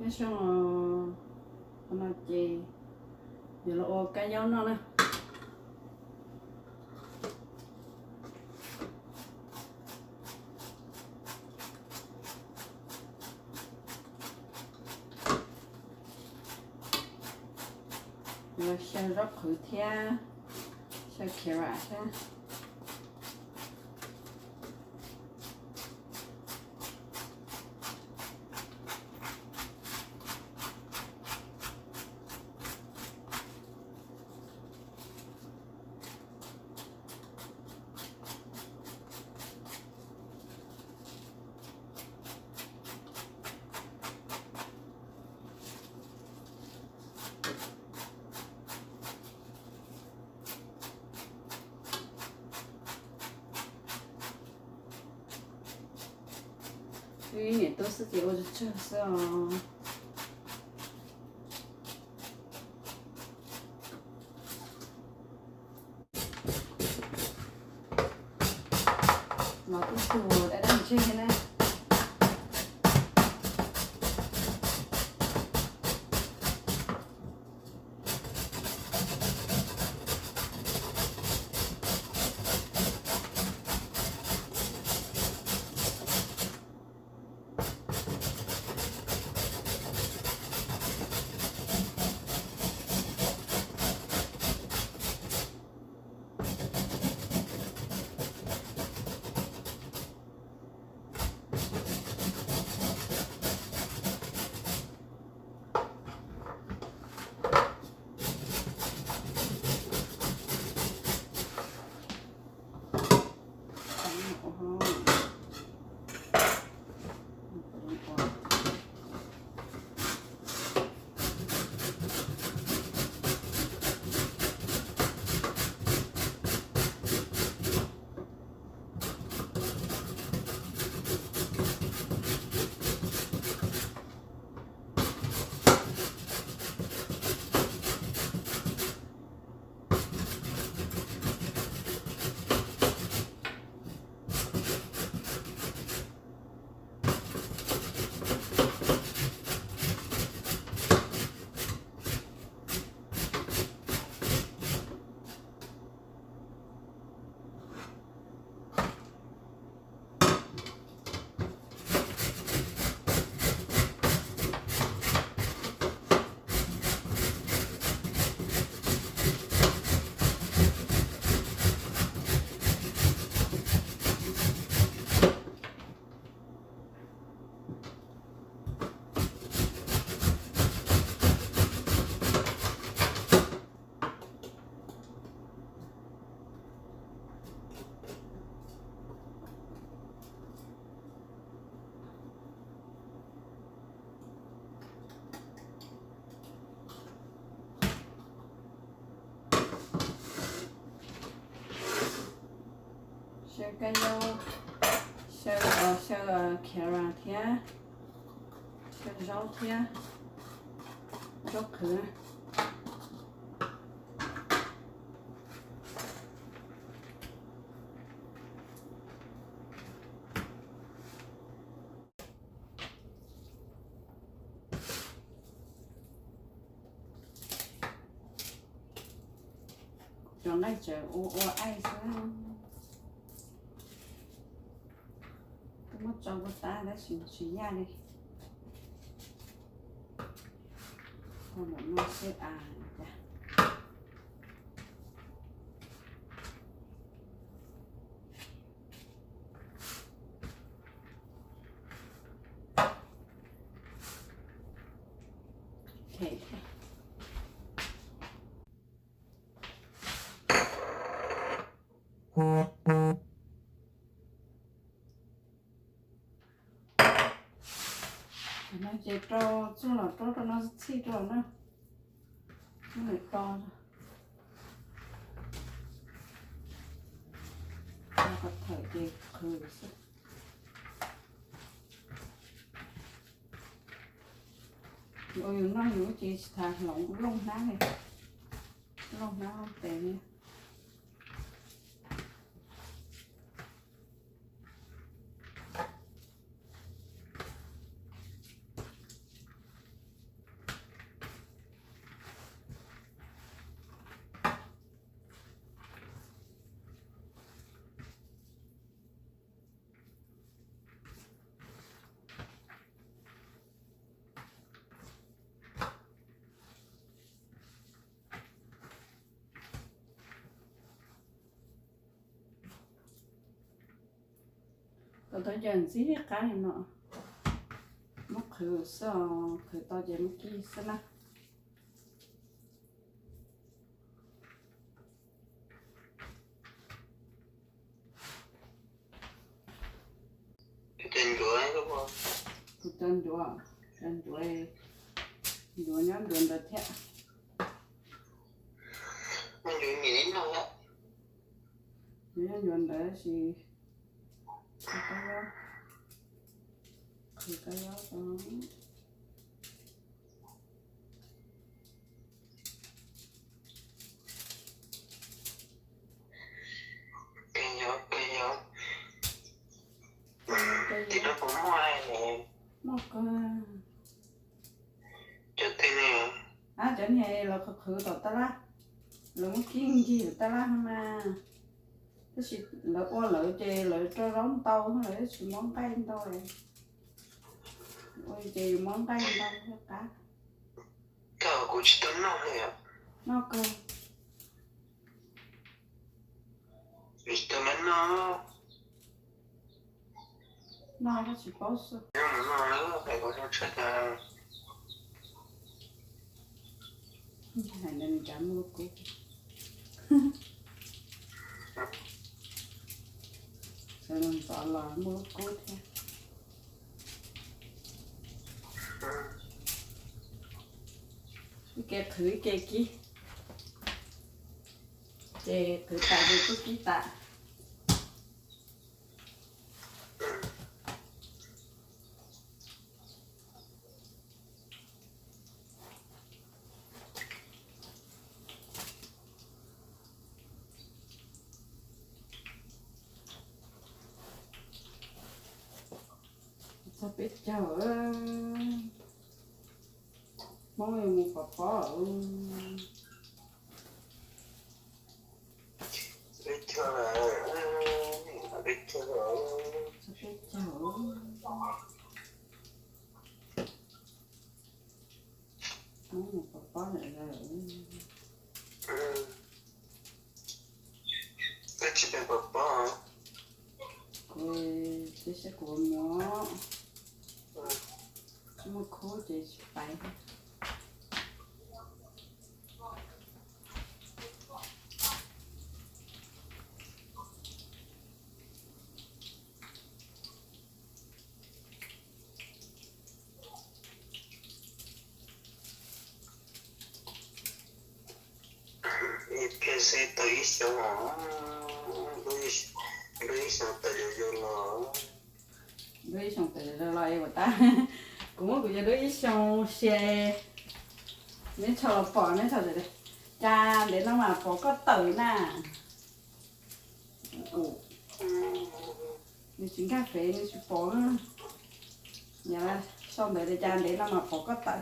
Nyob zoo, qhov no ces yuav los ua kab nyob noj na. Los xyaw zaub qhwv thiab xyaw carrot thiab. Wb niam tub xwb ces ua tsawg tsawg xwb os. Los tib tug dab dab ntseg na. Xyaw kab nyob, xyaw, xyaw carrot thiab, xyaw zaub thiab, zaub qhwv. Cov nqaij tseem ua ua aij xwb. Twb muab tso puag ta tab sis tsis yaj li. Ua ntawm no xwb as cas. Ces rau txuj lom rau rau no txhij rau na. Muab nws to, qhov thawm ces qhwv xwb. Ua yus noj yus ces tsis tas hloov looj hnab li, looj hnab looj tes li. Tau tau cov ntxim qab li no, muab qhwv xwb os, qhwv tau ces muab kib xwb na. Kuv cov ncuav, cov ncuav, ncuav nyob ncuav ntawd thiab. Ncuav nyob ncuav ntawd tab sis qhwv kab yob, qhwv kab yob tau. Kab yob, kab yob. Tim no puas muaj ne? Muaj kawg. Cov twg ne? Ab, cov niag lawv qhwv qhwv tom tab laj, lawv muab kib nkig tom tab laj no mas. Tab sis lawv ua lawv ces lawv rau zaub ntau, lawv tsis muab nqaij ntau. Ua ces yus muab nqaij ntau thiaj qab. Koj kuv tsis tau noj li. Noj kawg. Tsis tau noj. Noj koj tsis paub xwb. Noj, hais kuv zoo tshaj. Hais ntawd nws cas muaj lub kub. Sawv daws ntxov los muaj lub kub thiab. Ib ke qhwv ib ke kib, ces qhwv tas ces kuj kib tas. Txog peb caug, Hmoob yuav mus pov pob. Peb caug, peb caug. Hmoob mus pov pob lawm. Koj tsis pov pob? Kuv tsis, saib kuv mus, muaj khub ces tsis pais. Ib pliag xwb tau ib xyoos os, lub ib xyoos tawm zuj zus los. Lub ib xyoos tawm zuj zus los es ua tas, kuv muab kuv cov lub ib xyoos sia, neb txhob los pom, neb txhob tias, cas ntev no mas pom koj tawm na. Nws tsis nkag fev, nws tsis pom. Yog sau ntawv tias cas ntev no mas pom koj tawm.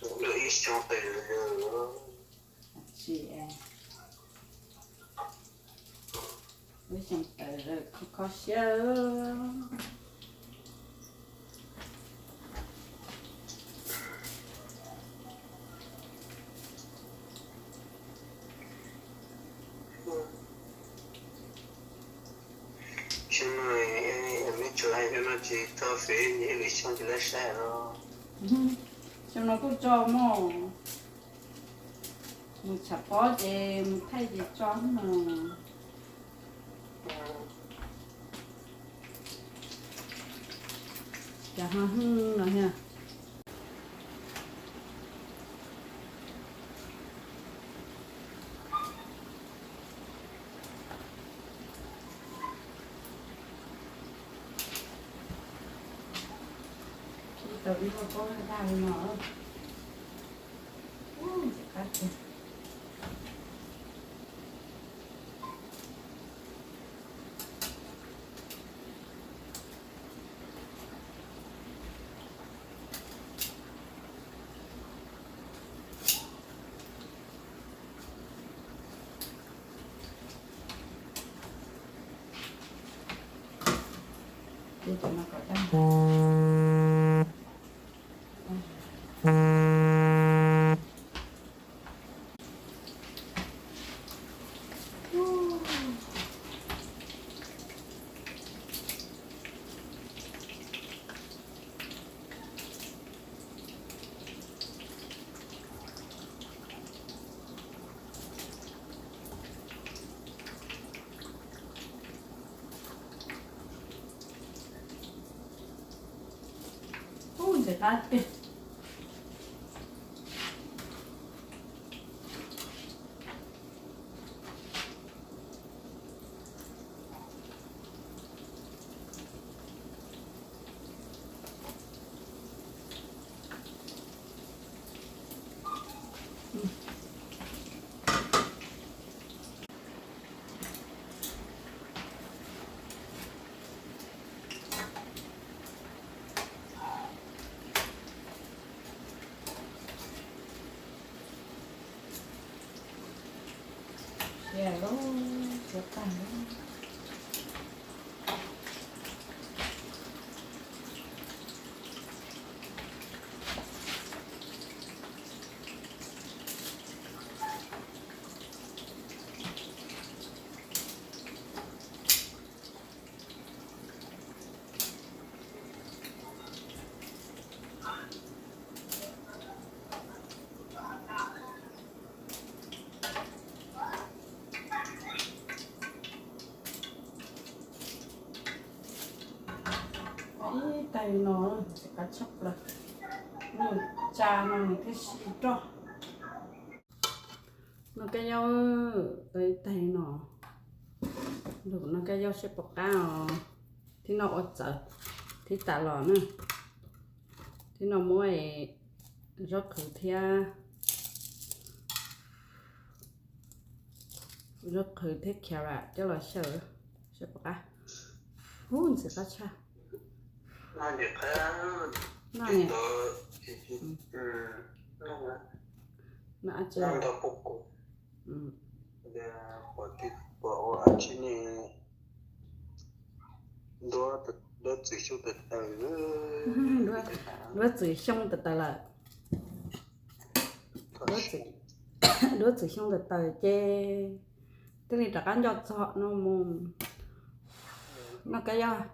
Lub ib xyoos tawm zuj zus. Tsis, lub ib xyoos tawm kho kho siab. Xyoo no, yog meb tsuas hais xyoo no tsis tau fev, lwm xyoo tsis tau saib los. Xyoo no kuj tso mog, mus tshav pob ces mus thaij ces tso mog. Cas ho hwj no thiab. Tau ib lub pob daj li no. Ntxim qab tiag. Ces cov no kom tag. Qab tiag. Sia lub, sia tag lub. Ib tais no tsis qab tshaj plaws, nws tsa no nws thiaj sib roj. Noj kab yaub, tau ib tais no, noj kab yaub seb puas qab os. Thib no ua txawv, thib tas los na. Thib no muab zaub qhwv thiab, zaub qhwv thiab carrot coj los xyaw seb puas qab. Ub, ntxim qab tshaj. No, Duab txwm xyoo tawv tawv lawm. Duab txwm xyoo tawv tawv ces thiaj li rov qab nco txog no mus. Noj kab yaub.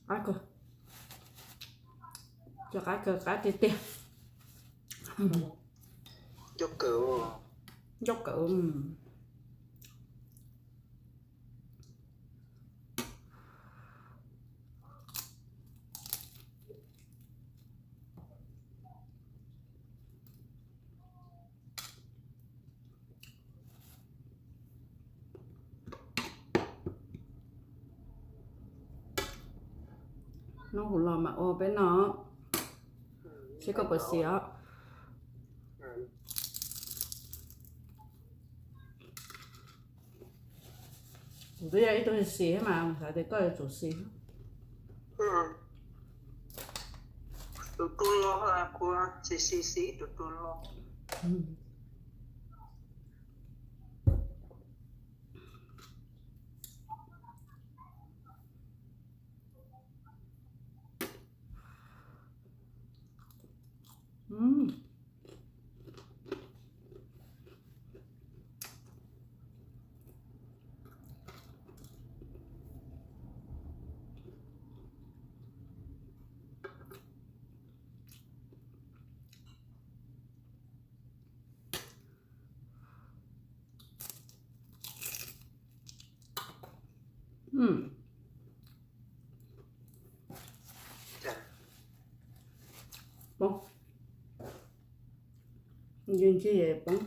Qab kawg, cov qab kawg, qab tiag tiag. Ncauj kawg. Hnub hauv los mam ua peb no, seb koj puas xis os. Kuv twb yog ib tug xis mas xav tias koj yuav tsum xis. Tus tu los kuv xis xis xis tus tu los. Poob. Ntsej ntsej poob.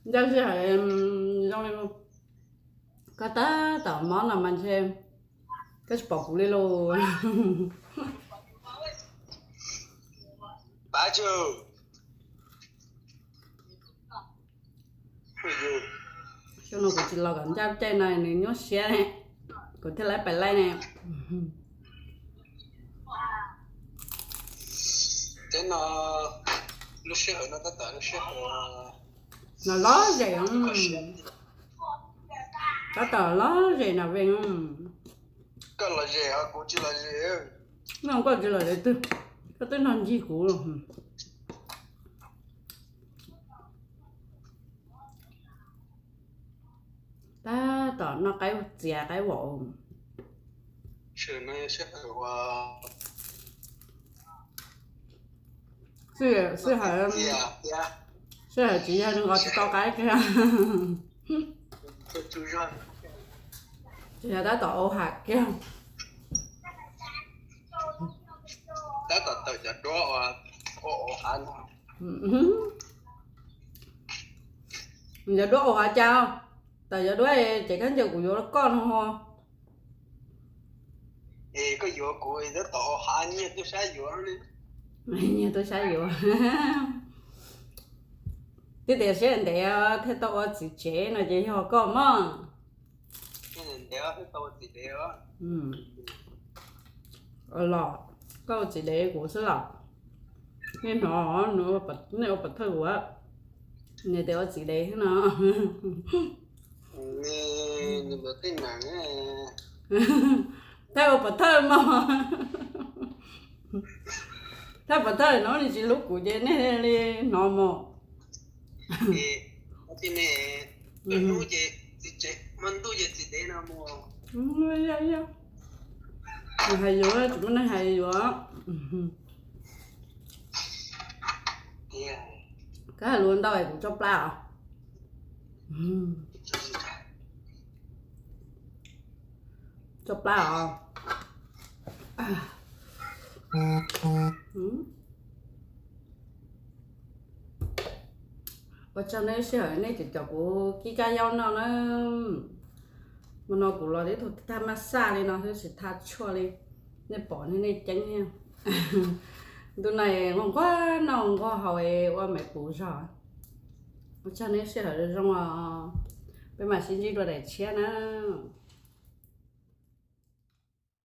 Ntawd sij hawm zoo li koj tab tom mob no mas ntshe koj tsis pom kuv li lauj. Xyoo no kuv tsis los kom ncaj caij no nws nyuaj siab ne, kuv thiaj laiv pais laij ne. Teb no lub sij hawm no tab tom lub sij hawm no loj zem, tab tom loj zem na ve. Koj los zem os, kuv tsis los zem. No koj tsis los zem twg? Koj twb nrog ncig kuv los. Tab tom noj qaib txias qaib vaum. Sij hawm, sij hawm tsis yog nqos tsis tau qaib kiag. Tsis yog tab tom ua ham kiag. Cov duab ua hav cas, tawm cov duab ces kab ncaws kuv yuav koj no. Koj yuav kuv, nyiag tub sab yuav. Nyiag tub sab yuav. Twb tias siab ntev thiaj tau ua txiv tsev no ces yog koj mog. Los koj ua txiv dev kuv xwb los? Nej hnov, nej ua pov thawj kuv, nws tias ua txiv dev xwb no. Thawj ua pov thawj mog. Thawj pov thawj no nws tsis hlub kuv ces nej li hnov mog. Nws hais yuav, tsis muaj neeg hais yuav. Koj hais lus ntau es kuv tso plab os. Tso plab os. Ua tsaug nej sij hawm nej tseem caum kuv kib kab yaub noj na. Hmo no kuv los tib tug thaj maj xaj li no xwb tsis thaj tshuaj li. Nej pom nej ceeb thiab. Ntu no nquag nquag noj nquag haus ua maiv puv zog. Ua tsaug nej sij hawm zoo os. Peb mam sib ntsib dua daim tshiab na.